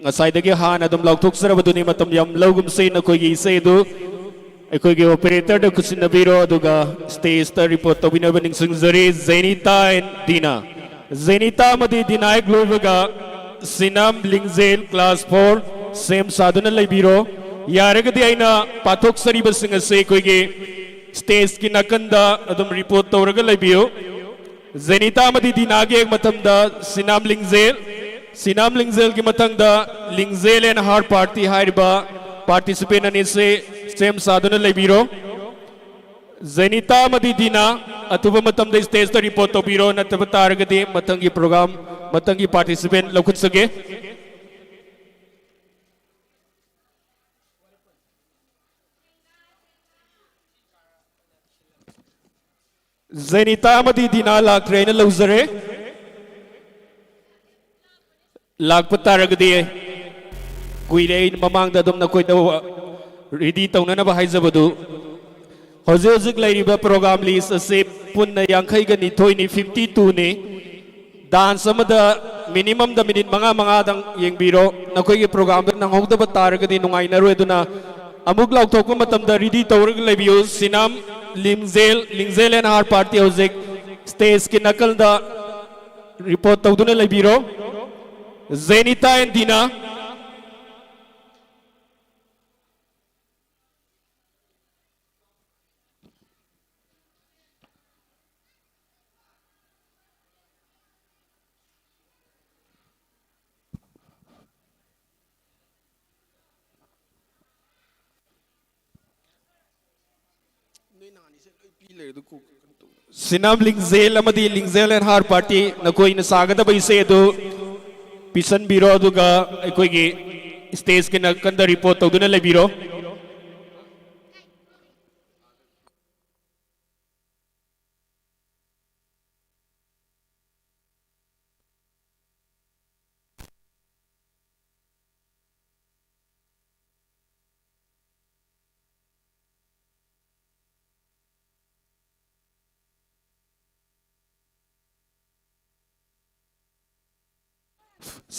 ꯉꯁꯥꯏꯗꯒꯤ ꯍꯥꯟꯅ ꯑꯗꯨꯝ ꯂꯥꯎꯊꯣꯛꯆꯔꯕꯗꯨꯅꯤ, ꯃꯇꯝ ꯌꯥꯝ ꯂꯧꯒꯨꯝꯁꯤ꯫ ꯅꯈꯣꯏꯒꯤ ꯏꯁꯩ ꯑꯗꯨ ꯑꯩꯈꯣꯏꯒꯤ operator ꯗ ꯈꯨꯠꯁꯤꯟꯅꯕꯤꯔꯣ, ꯑꯗꯨꯒ stage ꯇ report ꯇꯧꯕꯤꯅꯕ ꯅꯤꯡꯁꯤꯡꯖꯔꯤ꯫ ꯖꯦꯅꯤꯇꯥ and ꯗꯤꯅꯥ꯫ ꯖꯦꯅꯤꯇꯥ ꯑꯃꯗꯤ ꯗꯤꯅꯥ ꯍꯦꯛ ꯂꯣꯏꯕꯒ ꯁꯤꯅꯥꯝ ꯂꯤꯡꯖꯦꯜ, class four, ꯁꯦꯝ ꯁꯥꯗꯨꯅ ꯂꯩꯕꯤꯔꯣ꯫ ꯌꯥꯔꯒꯗꯤ ꯑꯩꯅ ꯄꯥꯊꯣꯛꯆꯔꯤꯕꯁꯤꯡ ꯑꯁꯤ ꯑꯩꯈꯣꯏꯒꯤ stage ꯀꯤ ꯅꯥꯀꯟꯗ ꯑꯗꯨꯝ report ꯇꯧꯔꯒ ꯂꯩꯕꯤꯌꯨ꯫ ꯖꯦꯅꯤꯇꯥ ꯑꯃꯗꯤ ꯗꯤꯅꯥꯒꯤ ꯍꯦꯛ ꯃꯊꯪꯗ ꯁꯤꯅꯥꯝ ꯂꯤꯡꯖꯦꯜ, ꯁꯤꯅꯥꯝ ꯂꯤꯡꯖꯦꯜꯒꯤ ꯃꯊꯪꯗ ꯂꯤꯡꯖꯦꯜ and Heart Party ꯍꯥꯏꯔꯤꯕ participant ꯑꯅꯤꯁꯤ ꯁꯦꯝ ꯁꯥꯗꯨꯅ ꯂꯩꯕꯤꯔꯣ꯫ ꯖꯦꯅꯤꯇꯥ ꯑꯃꯗꯤ ꯗꯤꯅꯥ, ꯑꯊꯨꯕ ꯃꯇꯝꯗ ꯁ꯭ꯇꯦꯖꯇ ꯔꯤꯄꯣꯔꯠ ꯇꯧꯕꯤꯔꯣ, ꯅꯠꯇꯕ ꯇꯥꯔꯒꯗꯤ ꯃꯊꯪꯒꯤ ꯄ꯭ꯔꯣꯒ꯭ꯔꯥꯝ, ꯃꯊꯪꯒꯤ ꯄꯥꯔꯇꯤꯁꯤꯄꯦꯟ ꯂꯧꯈꯠꯆꯒꯦ꯫ ꯖꯦꯅꯤꯇꯥ ꯑꯃꯗꯤ ꯗꯤꯅꯥ ꯂꯥꯛꯇ꯭ꯔꯦ ꯍꯥꯏꯅ ꯂꯧꯖꯔꯦ꯫ ꯂꯥꯛꯄ ꯇꯥꯔꯒꯗꯤ, ꯀꯨꯏꯔꯦ ꯑꯩꯅ ꯃꯃꯥꯡꯗ ꯑꯗꯨꯝ ꯅꯈꯣꯏꯗ ꯔꯦꯗꯤ ꯇꯧꯅꯅꯕ ꯍꯥꯏꯖꯕꯗꯨ꯫ ꯍꯧꯖꯤꯛ ꯍꯧꯖꯤꯛ ꯂꯩꯔꯤꯕ ꯄ꯭ꯔꯣꯒ꯭ꯔꯥꯝ ꯂꯤꯁ ꯑꯁꯤ ꯄꯨꯟꯅ ꯌꯥꯡꯈꯩꯒ ꯅꯤꯊꯣꯏꯅꯤ, ꯐꯤꯐꯇꯤ ꯇꯨꯅꯤ꯫ ꯗꯥꯟꯁ ꯑꯃꯗ ꯃꯤꯅꯤꯃꯝꯗ ꯃꯤꯅꯤꯠ ꯃꯉꯥ ꯃꯉꯥꯗꯪ ꯌꯦꯡꯕꯤꯔꯣ꯫ ꯅꯈꯣꯏꯒꯤ ꯄ꯭ꯔꯣꯒ꯭ꯔꯥꯝꯗ ꯅꯪꯍꯧꯗꯕ ꯇꯥꯔꯒꯗꯤ ꯅꯨꯡꯉꯥꯏꯅꯔꯣꯏ, ꯑꯗꯨꯅ ꯑꯃꯨꯛ ꯂꯥꯎꯊꯣꯛꯄ ꯃꯇꯝꯗ ꯔꯦꯗꯤ ꯇꯧꯔꯒ ꯂꯩꯕꯤꯌꯨ꯫ ꯁꯤꯅꯥꯝ ꯂꯤꯡꯖꯦꯜ, ꯂꯤꯡꯖꯦꯜ ꯑꯦꯟ ꯍꯥꯔꯠ ꯄꯥꯔꯇꯤ ꯍꯧꯖꯤꯛ ꯁ꯭ꯇꯦꯖꯀꯤ ꯅꯥꯀꯜꯗ ꯔꯤꯄꯣꯔꯠ ꯇꯧꯗꯨꯅ ꯂꯩꯕꯤꯔꯣ꯫ ꯖꯦꯅꯤꯇꯥ ꯑꯦꯟ ꯗꯤꯅꯥ꯫ ꯁꯤꯅꯥꯝ ꯂꯤꯡꯖꯦꯜ ꯑꯃꯗꯤ ꯂꯤꯡꯖꯦꯜ ꯑꯦꯟ ꯍꯥꯔꯠ ꯄꯥꯔꯇꯤ, ꯅꯈꯣꯏꯅ ꯁꯥꯒꯗꯕ ꯏꯁꯩ ꯑꯗꯨ ꯄꯤꯁꯟꯕꯤꯔꯣ, ꯑꯗꯨꯒ ꯑꯩꯈꯣꯏꯒꯤ ꯁ꯭ꯇꯦꯖꯀꯤ ꯅꯥꯀꯟꯗ ꯔꯤꯄꯣꯔꯠ ꯇꯧꯗꯨꯅ ꯂꯩꯕꯤꯔꯣ꯫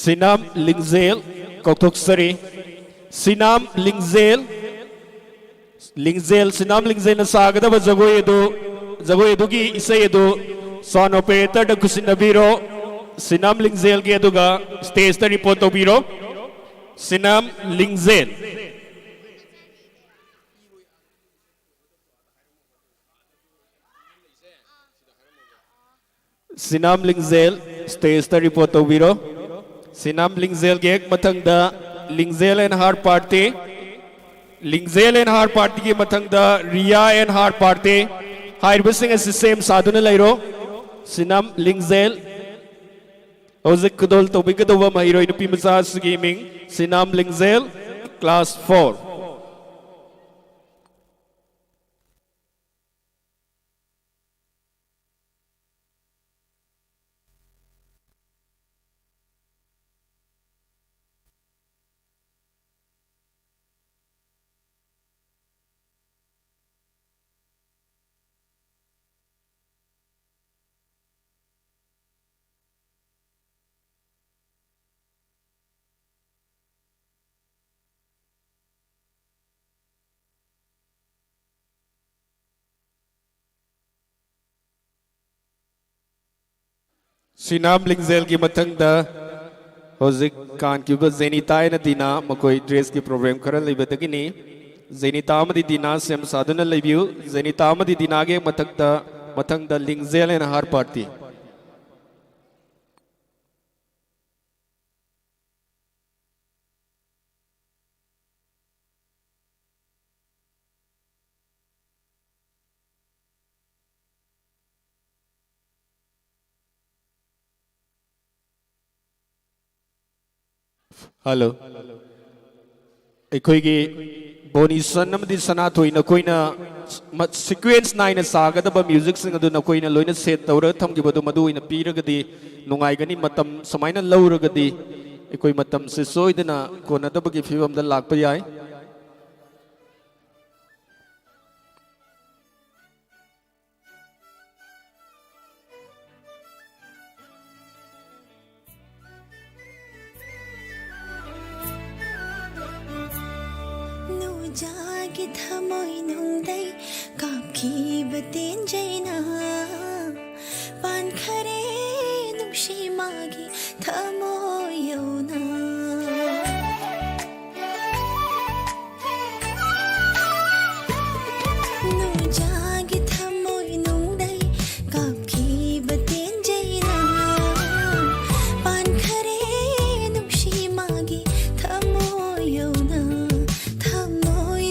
ꯁꯤꯅꯥꯝ ꯂꯤꯡꯖꯦꯜ ꯀꯧꯊꯣꯛꯆꯔꯤ꯫ ꯁꯤꯅꯥꯝ ꯂꯤꯡꯖꯦꯜ, ꯂꯤꯡꯖꯦꯜ, ꯁꯤꯅꯥꯝ ꯂꯤꯡꯖꯦꯜꯅ ꯁꯥꯒꯗꯕ ꯖꯒꯣꯏ ꯑꯗꯨ, ꯖꯒꯣꯏ ꯑꯗꯨꯒꯤ ꯏꯁꯩ ꯑꯗꯨ ꯁꯥꯎꯟ ꯑꯣꯄꯔꯦꯇꯔꯗ ꯈꯨꯠꯁꯤꯟꯅꯕꯤꯔꯣ꯫ ꯁꯤꯅꯥꯝ ꯂꯤꯡꯖꯦꯜꯒꯤ ꯑꯗꯨꯒ ꯁ꯭ꯇꯦꯖꯇ ꯔꯤꯄꯣꯔꯠ ꯇꯧꯕꯤꯔꯣ꯫ ꯁꯤꯅꯥꯝ ꯂꯤꯡꯖꯦꯜ꯫ ꯁꯤꯅꯥꯝ ꯂꯤꯡꯖꯦꯜ, ꯁ꯭ꯇꯦꯖꯇ ꯔꯤꯄꯣꯔꯠ ꯇꯧꯕꯤꯔꯣ꯫ ꯁꯤꯅꯥꯝ ꯂꯤꯡꯖꯦꯜꯒꯤ ꯍꯦꯛ ꯃꯊꯪꯗ ꯂꯤꯡꯖꯦꯜ ꯑꯦꯟ ꯍꯥꯔꯠ ꯄꯥꯔꯇꯤ, ꯂꯤꯡꯖꯦꯜ ꯑꯦꯟ ꯍꯥꯔ ꯄꯥꯔꯇꯤꯒꯤ ꯃꯊꯪꯗ ꯔꯤꯌꯥ ꯑꯦꯟ ꯍꯥꯔ ꯄꯥꯔꯇꯤ꯫ ꯍꯥꯏꯔꯤꯕꯁꯤꯡ ꯑꯁꯤ ꯁꯦꯝ ꯁꯥꯗꯨꯅ ꯂꯩꯔꯣ꯫ ꯁꯤꯅꯝ ꯂꯤꯡꯖꯦꯜ꯫ ꯍꯧꯖꯤꯛ ꯈꯨꯗꯣꯜ ꯇꯧꯕꯤꯒꯗꯧꯕ ꯃꯍꯩꯔꯣꯏ ꯅꯨꯄꯤ ꯃꯆꯥ ꯑꯁꯤꯒꯤ ꯃꯤꯡ ꯁꯤꯅꯥꯝ ꯂꯤꯡꯖꯦꯜ, ꯀ꯭ꯂꯥꯁ ꯐꯣꯔ꯫ ꯁꯤꯅꯥꯝ ꯂꯤꯡꯖꯦꯜꯒꯤ ꯃꯊꯪꯗ ꯍꯧꯖꯤꯛ ꯀꯥꯟꯈꯤꯕ ꯖꯦꯅꯤꯇꯥ ꯑꯃꯗꯤ ꯗꯤꯅꯥ, ꯃꯈꯣꯏ ꯗ꯭ꯔꯦꯁꯀꯤ ꯄ꯭ꯔꯣꯕ꯭ꯂꯦꯝ ꯈꯔ ꯂꯩꯕꯗꯒꯤꯅꯤ꯫ ꯖꯦꯅꯤꯇꯥ ꯑꯃꯗꯤ ꯗꯤꯅꯥ ꯁꯦꯝ ꯁꯥꯗꯨꯅ ꯂꯩꯕꯤꯌꯨ꯫ ꯖꯦꯅꯤꯇꯥ ꯑꯃꯗꯤ ꯗꯤꯅꯥꯒꯤ ꯃꯊꯛꯇ, ꯃꯊꯪꯗ ꯂꯤꯡꯖꯦꯜ ꯑꯦꯟ ꯍꯥꯔ ꯄꯥꯔꯇꯤ꯫ ꯍꯜꯂꯣ꯫ ꯑꯩꯈꯣꯏꯒꯤ ꯕꯣꯅꯤꯁꯟ ꯑꯃꯗꯤ ꯁꯅꯥꯊꯣꯏ, ꯅꯈꯣꯏꯅ ꯁꯤꯀ꯭ꯋꯦꯟꯁ ꯅꯥꯏꯅ ꯁꯥꯒꯗꯕ ꯃ꯭ꯌꯨꯖꯤꯛꯁꯤꯡ ꯑꯗꯨ ꯅꯈꯣꯏꯅ ꯂꯣꯏꯅ ꯁꯦꯠ ꯇꯧꯔꯒ ꯊꯝꯈꯤꯕꯗꯨ ꯃꯗꯨ ꯑꯣꯏꯅ ꯄꯤꯔꯒꯗꯤ ꯅꯨꯡꯉꯥꯏꯒꯅꯤ꯫ ꯃꯇꯝ ꯁꯨꯃꯥꯏꯅ ꯂꯧꯔꯒꯗꯤ ꯑꯩꯈꯣꯏ ꯃꯇꯝꯁꯦ ꯁꯣꯏꯗꯅ ꯀꯣꯟꯅꯗꯕꯒꯤ ꯐꯤꯕꯝꯗ ꯂꯥꯛꯄ ꯌꯥꯏ꯫ ꯅꯨꯡꯖꯥꯒꯤ ꯊꯃꯣꯏꯅꯨꯡꯗꯩ ꯀꯥꯞꯈꯤꯕ ꯇꯦꯟꯖꯩꯅ ꯄꯥꯟꯈꯔꯦ ꯅꯨꯡꯁꯤ ꯃꯥꯒꯤ ꯊꯃꯣꯏ ꯌꯧꯅ꯫ ꯅꯨꯡꯖꯥꯒꯤ ꯊꯃꯣꯏ ꯅꯨꯡꯗꯩ ꯀꯥꯞꯈꯤꯕ ꯇꯦꯟꯖꯩꯅ ꯄꯥꯟꯈꯔꯦ ꯅꯨꯡꯁꯤ ꯃꯥꯒꯤ ꯊꯃꯣꯏ ꯌꯧꯅ꯫ ꯊꯃꯣꯏ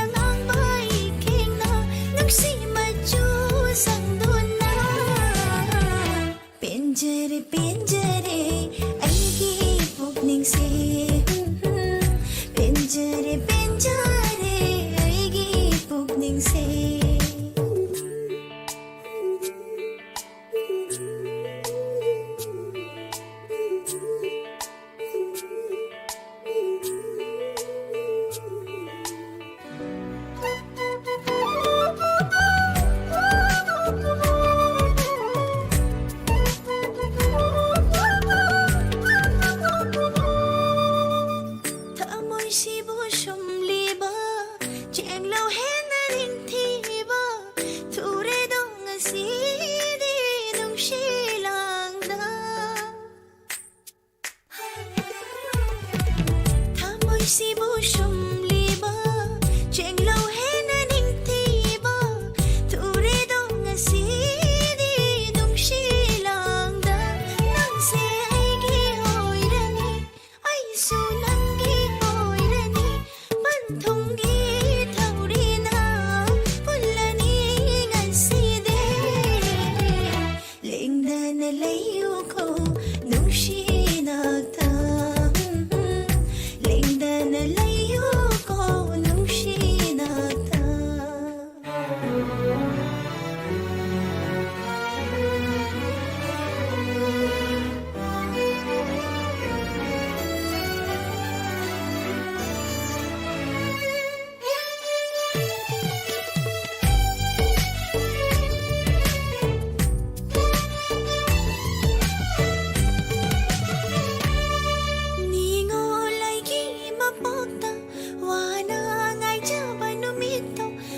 ꯑꯉꯥꯡꯕ ꯏꯈꯦꯡꯅ ꯅꯨꯡꯁꯤ ꯃꯆꯨ ꯁꯪꯗꯨꯅ ꯄꯦꯟꯖꯔꯦ ꯄꯦꯟꯖꯔꯦ